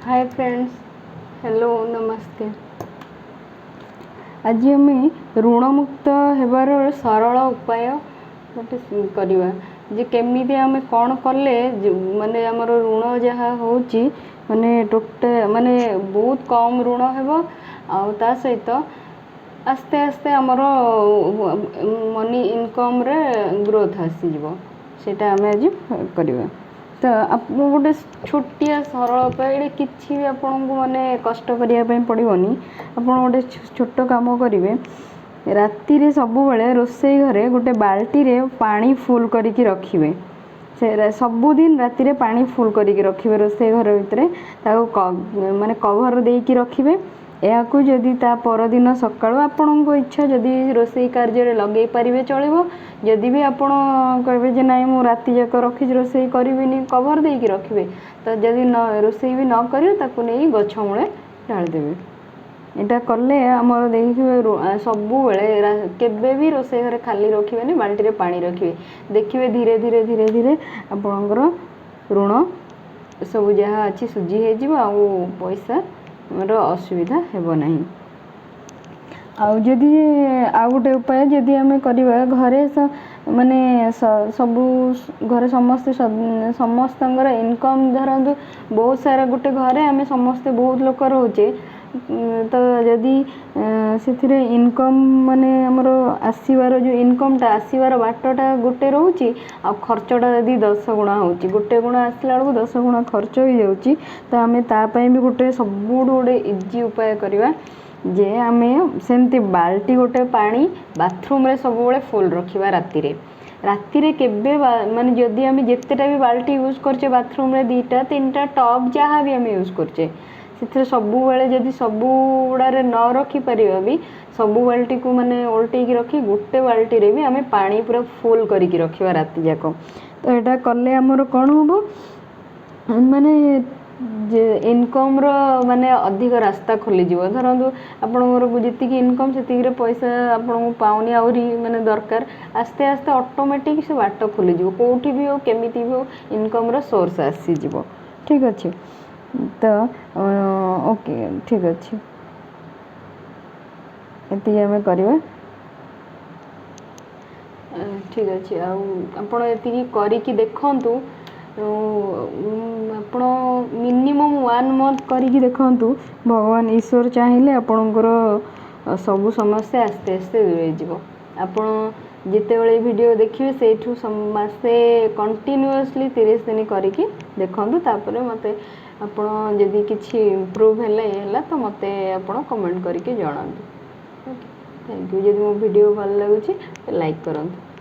ହାଏ friends, hello, ନମସ୍ତେ। ଆଜି ଆମେ ଋଣମୁକ୍ତ ହେବାର ସରଳ ଉପାୟ ଗୋଟେ କରିବା ଯେ କେମିତି ଆମେ କ'ଣ କଲେ ମାନେ ଆମର ଋଣ ଯାହା ହେଉଛି, ମାନେ ମାନେ ବହୁତ କମ୍ ଋଣ ହେବ ଆଉ ତା ସହିତ ଆସ୍ତେ ଆସ୍ତେ ଆମର ମନି ଇନକମ୍ରେ ଗ୍ରୋଥ୍ ଆସିଯିବ। ସେଇଟା ଆମେ ଆଜି କରିବା। ତ ଆପଣ ଗୋଟେ ଛୋଟିଆ ସରଳ ଉପାୟ ଏଇଟା, କିଛି ବି ଆପଣଙ୍କୁ ମାନେ କଷ୍ଟ କରିବା ପାଇଁ ପଡ଼ିବନି। ଆପଣ ଗୋଟେ ଛୋଟ କାମ କରିବେ। ରାତିରେ ସବୁବେଳେ ରୋଷେଇ ଘରେ ଗୋଟେ ବାଲ୍ଟିରେ ପାଣି ଫୁଲ୍ କରିକି ରଖିବେ। ସେ ସବୁଦିନ ରାତିରେ ପାଣି ଫୁଲ୍ କରିକି ରଖିବେ ରୋଷେଇ ଘର ଭିତରେ, ତାକୁ ମାନେ କଭର୍ ଦେଇକି ରଖିବେ। ଏହାକୁ ଯଦି ତା ପରଦିନ ସକାଳୁ ଆପଣଙ୍କ ଇଚ୍ଛା, ଯଦି ରୋଷେଇ କାର୍ଯ୍ୟରେ ଲଗେଇ ପାରିବେ ଚଳିବ। ଯଦି ବି ଆପଣ କହିବେ ଯେ ନାଇଁ, ମୁଁ ରାତି ଯାକ ରଖିଛି, ରୋଷେଇ କରିବିନି, କଭର୍ ଦେଇକି ରଖିବେ, ତ ଯଦି ନ ରୋଷେଇ ବି ନ କରିବେ, ତାକୁ ନେଇ ଗଛ ମୂଳେ ଢାଳିଦେବେ। ଏଇଟା କଲେ ଆମର ଦେଖିବେ, ସବୁବେଳେ କେବେ ବି ରୋଷେଇ ଘରେ ଖାଲି ରଖିବେନି, ବାଲ୍ଟିରେ ପାଣି ରଖିବେ। ଦେଖିବେ, ଧୀରେ ଧୀରେ ଧୀରେ ଧୀରେ ଆପଣଙ୍କର ଋଣ ସବୁ ଯାହା ଅଛି ସୁଝି ହେଇଯିବ ଆଉ ପଇସାର ଅସୁବିଧା ହେବ ନାହିଁ। ଆଉ ଯଦି ଆଉ ଗୋଟେ ଉପାୟ ଯଦି ଆମେ କରିବା, ଘରେ ମାନେ ସବୁ ଘରେ ସମସ୍ତେ ସମସ୍ତଙ୍କର ଇନକମ୍, ଧରନ୍ତୁ ବହୁତ ସାରା ଗୋଟେ ଘରେ ଆମେ ସମସ୍ତେ ବହୁତ ଲୋକ ରହୁଛେ, ତ ଯଦି ସେଥିରେ ଇନକମ୍ ମାନେ ଆମର ଆସିବାର ଯେଉଁ ଇନକମ୍ଟା ଆସିବାର ବାଟଟା ଗୋଟେ ରହୁଛି ଆଉ ଖର୍ଚ୍ଚଟା ଯଦି 10 ଗୁଣା ହେଉଛି, ଗୋଟେ ଗୁଣା ଆସିଲା ବେଳକୁ 10 ଗୁଣା ଖର୍ଚ୍ଚ ହେଇଯାଉଛି, ତ ଆମେ ତା ପାଇଁ ବି ଗୋଟେ ସବୁଠୁ ଗୋଟେ ଇଜି ଉପାୟ କରିବା ଯେ ଆମେ ସେମିତି ବାଲ୍ଟି ଗୋଟେ ପାଣି ବାଥରୁମ୍ରେ ସବୁବେଳେ ଫୁଲ୍ ରଖିବା ରାତିରେ। ରାତିରେ କେବେ ମାନେ ଯଦି ଆମେ ଯେତେଟା ବି ବାଲ୍ଟି ୟୁଜ୍ କରୁଛେ ବାଥରୁମ୍ରେ, ଦୁଇଟା, ତିନିଟା, ଟବ୍ ଯାହା ବି ଆମେ ୟୁଜ୍ କରୁଛେ, ସେଥିରେ ସବୁବେଳେ ଯଦି ସବୁଗୁଡ଼ାରେ ନ ରଖିପାରିବା ବି, ସବୁ ବାଲ୍ଟିକୁ ମାନେ ଓଲଟେଇକି ରଖି ଗୋଟେ ବାଲ୍ଟିରେ ବି ଆମେ ପାଣି ପୁରା ଫୁଲ୍ କରିକି ରଖିବା ରାତି ଯାକ। ତ ଏଇଟା କଲେ ଆମର କ'ଣ ହେବ? ମାନେ ଯେ ଇନକମ୍ର ମାନେ ଅଧିକ ରାସ୍ତା ଖୋଲିଯିବ। ଧରନ୍ତୁ ଆପଣଙ୍କର ଯେତିକି ଇନକମ୍ ସେତିକିରେ ପଇସା ଆପଣଙ୍କୁ ପାଉନି, ଆହୁରି ମାନେ ଦରକାର, ଆସ୍ତେ ଆସ୍ତେ ଅଟୋମେଟିକ୍ ସେ ବାଟ ଖୋଲିଯିବ। କେଉଁଠି ବି ହଉ, କେମିତି ବି ହଉ, ଇନକମ୍ର ସୋର୍ସ ଆସିଯିବ। ଠିକ୍ ଅଛି ତ? ଓକେ, ଠିକ୍ ଅଛି। ଏତିକି ଆମେ କରିବା। ଠିକ୍ ଅଛି। ଆଉ ଆପଣ ଏତିକି କରିକି ଦେଖନ୍ତୁ। ଆପଣ ମିନିମମ୍ ୱାନ୍ ମନ୍ଥ କରିକି ଦେଖନ୍ତୁ। ଭଗବାନ ଈଶ୍ୱର ଚାହିଁଲେ ଆପଣଙ୍କର ସବୁ ସମସ୍ୟା ଆସ୍ତେ ଆସ୍ତେ ଦୂରେଇଯିବ। ଆପଣ ଯେତେବେଳେ ଭିଡ଼ିଓ ଦେଖିବେ, ସେଇଠୁ ମାସେ କଣ୍ଟିନ୍ୟୁଅସଲି 30 ଦିନ କରିକି ଦେଖନ୍ତୁ। ତାପରେ ମୋତେ ଆପଣ ଯଦି କିଛି ଇମ୍ପ୍ରୁଭ୍ ହେଲା, ଇଏ ହେଲା, ତ ମୋତେ ଆପଣ କମେଣ୍ଟ କରିକି ଜଣାନ୍ତୁ। Okay, thank you. ଯଦି ମୋ ଭିଡ଼ିଓ ଭଲ ଲାଗୁଛି, ଲାଇକ୍ କରନ୍ତୁ।